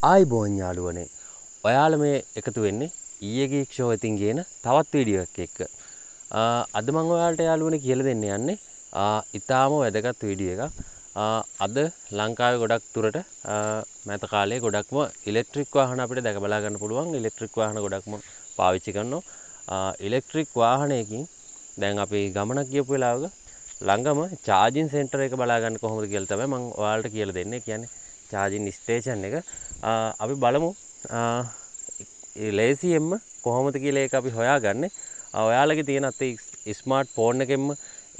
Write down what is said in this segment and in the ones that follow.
ආයුබෝවන් යාළුවනේ. ඔයාලා මේ එකතු වෙන්නේ ඊයේ ගීක් ෂෝ එකෙන් ගේන තවත් වීඩියෝ එකක් එක්ක. අද මම ඔයාලට යාළුවනේ කියලා දෙන්න යන්නේ ඉතාම වැදගත් වීඩියෝ එකක්. අද ලංකාවේ ගොඩක් දුරට මෑත කාලයේ ගොඩක්ම ඉලෙක්ට්‍රික් වාහන අපිට දැක බලා ගන්න පුළුවන්. ඉලෙක්ට්‍රික් වාහන ගොඩක්ම පාවිච්චි කරනවා. ඉලෙක්ට්‍රික් වාහනයකින් දැන් අපි ගමනක් ගියපු වෙලාවක ළඟම චාර්ජින් සෙන්ටර් එක බලා ගන්න කොහොමද කියලා තමයි මම ඔයාලට කියලා දෙන්නේ. කියන්නේ චාර්ජින් ස්ටේෂන් එක. අපි බලමු ලේසියෙන්ම කොහොමද කියලා ඒක අපි හොයාගන්නේ. ඔයාලගේ තියෙන අතේ ස්මාර්ට් ෆෝන් එකෙන්ම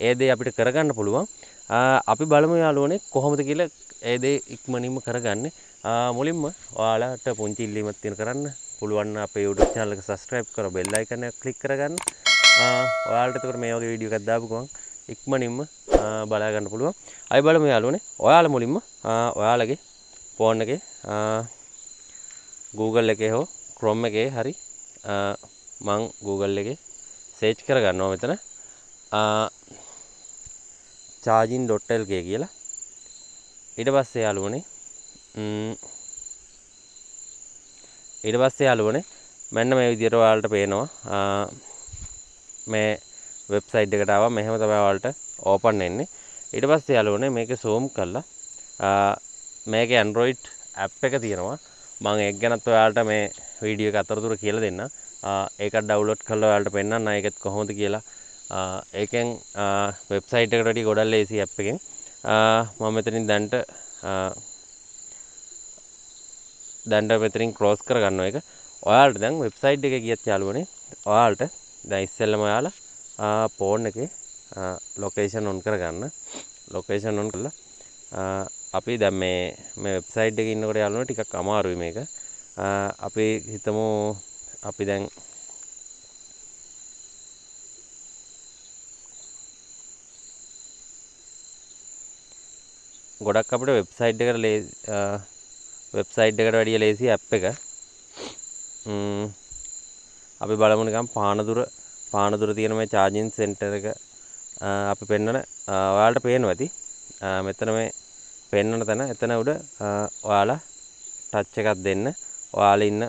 ඒ දේ අපිට කරගන්න පුළුවන්. අපි බලමු යාළුවනේ කොහොමද කියලා ඒ දේ ඉක්මනින්ම කරගන්නේ. මුලින්ම ඔයාලට පුංචි ඉල්ලීමක් තියෙන කරන්න පුළුවන් නම් අපේ YouTube channel එක subscribe කරලා bell icon එක click කරගන්න. ඔයාලට එතකොට මේ වගේ වීඩියෝ එකක් දාපු ගමන් ඉක්මනින්ම බලා ගන්න පුළුවන්. අපි බලමු යාළුවනේ. ඔයාලා මුලින්ම ඔයාලගේ ෆෝන් එකේ Google එකේ හෝ Chrome එකේ හරි මං Google එකේ සර්ච් කරගන්නවා මෙතන charging.lk කියලා. ඊට පස්සේ යාළුවනේ ඊට පස්සේ යාළුවනේ මෙන්න මේ විදියට ඔයාලට පේනවා මේ වෙබ්සයිට් එකට ආවා. මෙහෙම තමයි ඔයාලට ඕපන් වෙන්නේ. ඊට පස්සේ යාළුවනේ මේක සූම් කරලා මේකේ Android app එක තියෙනවා. මම ඒක ගැනත් ඔයාලට මේ වීඩියෝ එක අතරතුර කියලා දෙන්නම්. ඒකත් ඩවුන්ලෝඩ් කරලා ඔයාලට පෙන්නන්න ඒකත් කොහොමද කියලා. ඒකෙන් වෙබ්සයිට් එකට වැඩිය ගොඩක් ලේසි ඇප් එකෙන්. මම මෙතනින් දැන්ට මෙතනින් ක්ලෝස් කරගන්නවා ඒක. ඔයාලට දැන් වෙබ්සයිට් එකේ ගියත් යාළුවනේ ඔයාලට දැන් ඉස්සෙල්ලම ඔයාලා ෆෝන් එකේ ලොකේෂන් ඔන් කරගන්න. ලොකේෂන් ඔන් කරලා අපි දැන් මේ වෙබ්සයිට් එකේ ඉන්නකොට යාළුවනේ ටිකක් අමාරුයි මේක. අපි හිතමු අපි දැන් ගොඩක් අපිට වෙබ්සයිට් එකට වෙබ්සයිට් එකට වැඩිය ලේසි ඇප් එක. අපි බලමු නිකන් පානදුර තියෙන මේ චාර්ජින් සෙන්ටර් එක අපි පෙන්නන ඔයාලට පේනවා ඇති. මෙතන මේ පෙන්නන තැන එතන උඩ ඔයාලා ටච් එකක් දෙන්න. ඔයාලා ඉන්න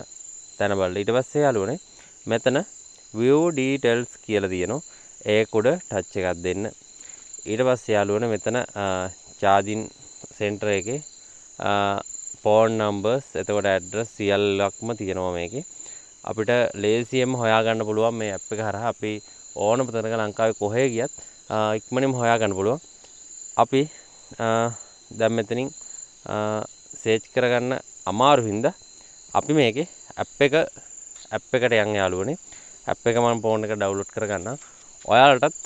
තැන බලන්න. ඊට පස්සේ යාළුවනේ මෙතන view details කියලා තියෙනවා. ඒක උඩ ටච් එකක් දෙන්න. ඊට පස්සේ යාළුවනේ මෙතන චාර්ජින් සෙන්ටර් එකේ ෆෝන් නම්බර්ස් එතකොට ඇඩ්‍රස් සියල්ලක්ම තියෙනවා මේකේ. අපිට ලේසියෙන්ම හොයාගන්න පුළුවන් මේ ඇප් එක හරහා. අපි ඕනම තැනක ලංකාවේ කොහේ ගියත් ඉක්මනින්ම හොයාගන්න පුළුවන්. අපි දැන් මෙතනින් සර්ච් කරගන්න අමාරු හින්දා අපි මේකේ ඇප් එකට යන් යාළුවනේ. ඇප් එක මම ෆෝන් එකට ඩවුන්ලෝඩ් කරගන්නම්. ඔයාලටත්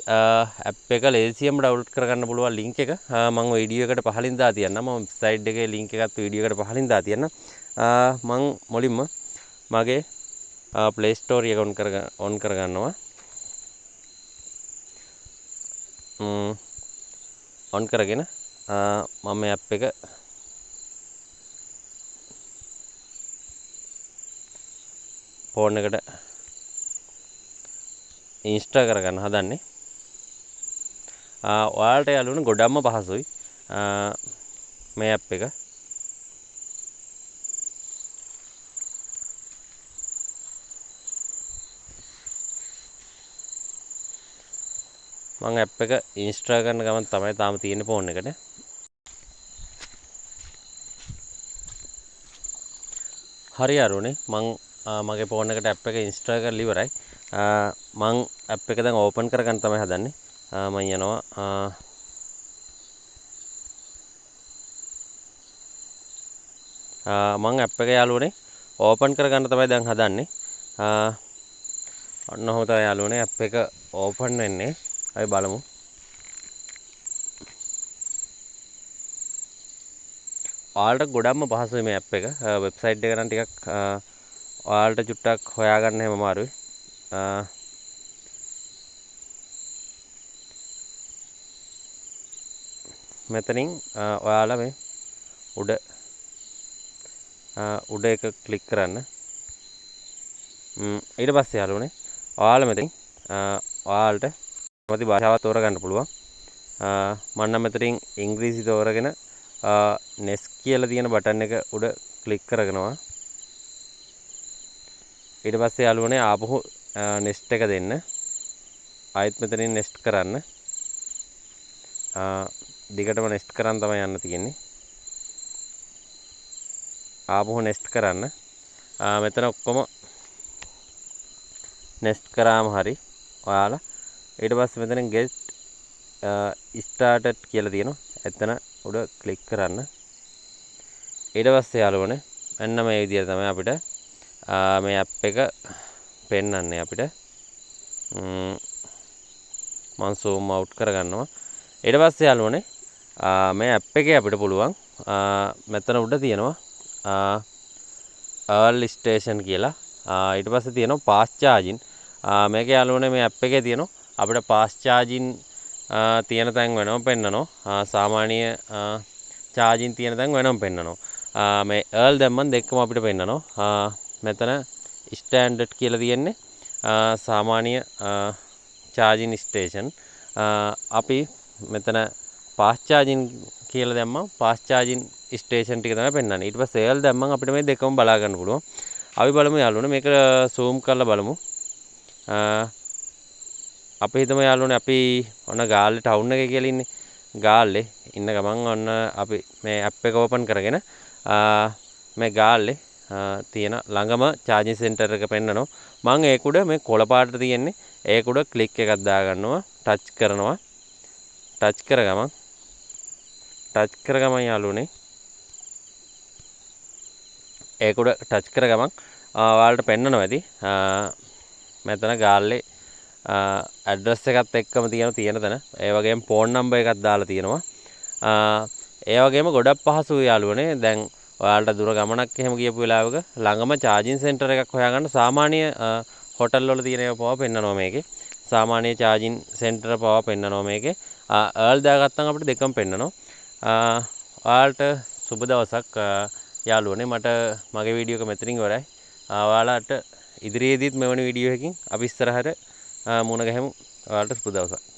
ඇප් එක ලේසියෙන්ම ඩවුන්ලෝඩ් කරගන්න පුළුවන් ලින්ක් එක මම වීඩියෝ එකට පහලින් දා තියන්නම්. මම වෙබ්සයිට් එකේ ලින්ක් එකත් වීඩියෝ එකට පහලින් දා තියන්නම්. මං මුලින්ම මගේ Play Store එක ඔන් කරගන්නවා. ඔන් කරගෙන මම මේ ඇප් එක ෆෝන් එකට ඉන්ස්ටෝල් කරගන්න හදන්නේ. ඔයාලට යාළුවනේ ගොඩක්ම පහසුයි මේ ඇප් එක. මං ඇප් එක ඉන්ස්ටෝල් කරන ගමන් තමයි තාම තියෙන්නේ ෆෝන් එකට. හරි යාළුවනේ මං මගේ ෆෝන් එකට ඇප් එක ඉන්ස්ටෝල් කරලා ඉවරයි. මං ඇප් එක දැන් ඕපන් කරගන්න තමයි හදන්නේ. මං යනවා මං ඇප් එක යාළුවනේ ඕපන් කරගන්න තමයි දැන් හදන්නේ. ඔන්න ඔහොම තමයි යාළුවනේ ඇප් එක ඕපන් වෙන්නේ. අපි බලමු. ඔයාලට ගොඩක්ම පහසුයි මේ ඇප් එක. වෙබ්සයිට් එක නම් ටිකක් ඔයාලට චුට්ටක් හොයාගන්න එහෙම අමාරුයි. මෙතනින් ඔයාලා මේ උඩ එක ක්ලික් කරන්න. ඊට පස්සේ යාළුවනේ ඔයාලා මෙතනින් ඔයාලට කැමති භාෂාවක් තෝරගන්න පුළුවන්. මම නම් මෙතනින් ඉංග්‍රීසි තෝරගෙන නෙස් කියලා තියෙන බටන් එක උඩ ක්ලික් කරගෙනවා. ඊට පස්සේ යාළුවනේ ආපහු නෙක්ස්ට් එක දෙන්න. ආයෙත් මෙතනින් නෙක්ස්ට් කරන්න. දිගටම නෙක්ස්ට් කරන් තමයි යන්න තියෙන්නේ. ආපහු නෙක්ස්ට් කරන්න. මෙතන ඔක්කොම නෙක්ස්ට් කරාම හරි ඔයාලා ඊට පස්සේ මෙතනින් get started කියලා තියෙනවා. එතන උඩ ක්ලික් කරන්න. ඊට පස්සේ යාළුවනේ මෙන්න මේ විදියට තමයි අපිට මේ ඇප් එක පෙන්වන්නේ අපිට. මං සූම් අවුට් කරගන්නවා. ඊට පස්සේ යාළුවනේ මේ ඇප් එකේ අපිට පුළුවන් මෙතන උඩ තියෙනවා early station කියලා. ඊට පස්සේ තියෙනවා fast charging. මේක යාළුවනේ මේ ඇප් එකේ තියෙනවා අපිට fast charging තියෙන තැන් වෙනම පෙන්නනවා. සාමාන්‍ය චාර්ජින් තියෙන තැන් වෙනම පෙන්නනවා. මේ early දැම්මම දෙකම අපිට පෙන්නනවා. මෙතන ස්ටෑන්ඩඩ් කියලා තියෙන්නේ සාමාන්‍ය චාර්ජින් ස්ටේෂන්. අපි මෙතන ෆාස්ට් චාර්ජින් කියලා දැම්මම ෆාස්ට් චාර්ජින් ස්ටේෂන් ටික තමයි පෙන්වන්නේ. ඊට පස්සේ early දැම්මම අපිට මේ දෙකම බලා ගන්න පුළුවන්. අපි බලමු යාළුවනේ මේක සූම් කරලා බලමු. අපි හිතමු යාළුවනේ අපි ඔන්න ගාල්ලේ ටවුන් එකේ කියලා ඉන්නේ. ගාල්ලේ ඉන්න ගමන් ඔන්න අපි මේ ඇප් එක ඕපන් කරගෙන මේ ගාල්ලේ තියෙන ළඟම චාර්ජින් සෙන්ටර් එක පෙන්නනවා. මං ඒක උඩ මේ කොළ පාටට තියෙන්නේ ඒක උඩ ක්ලික් එකක් දාගන්නවා, ටච් කරනවා. ටච් කර ගමන් යාළුවනේ ඒක උඩ ටච් කර ගමන් ඔයාලට පෙන්නනවා ඇති. මෙතන ගාල්ලේ ඇඩ්‍රස් එකත් එක්කම තියෙන තැන. ඒ වගේම ෆෝන් නම්බර් එකක් දාලා තියෙනවා. ඒ වගේම ගොඩක් පහසුයි යාළුවනේ. දැන් ඔයාලට දුර ගමනක් එහෙම ගියපු වෙලාවක ළඟම චාර්ජින් සෙන්ටර් එකක් හොයාගන්න සාමාන්‍ය හොටල් වල තියෙන ඒවා පවා පෙන්නනවා මේකේ. සාමාන්‍ය චාර්ජින් සෙන්ටර් පවා පෙන්නනවා මේකේ. අර්ල් දාගත්තම අපිට දෙකම පෙන්නනවා. ඔයාලට සුබ දවසක් යාළුවනේ. මට මගේ වීඩියෝ එක මෙතනින් ඉවරයි. ඔයාලට ඉදිරියේදීත් මෙවැනි වීඩියෝ එකකින් අපි ඉස්සරහට මුණ ගැහෙමු. ඔයාලට සුබ දවසක්.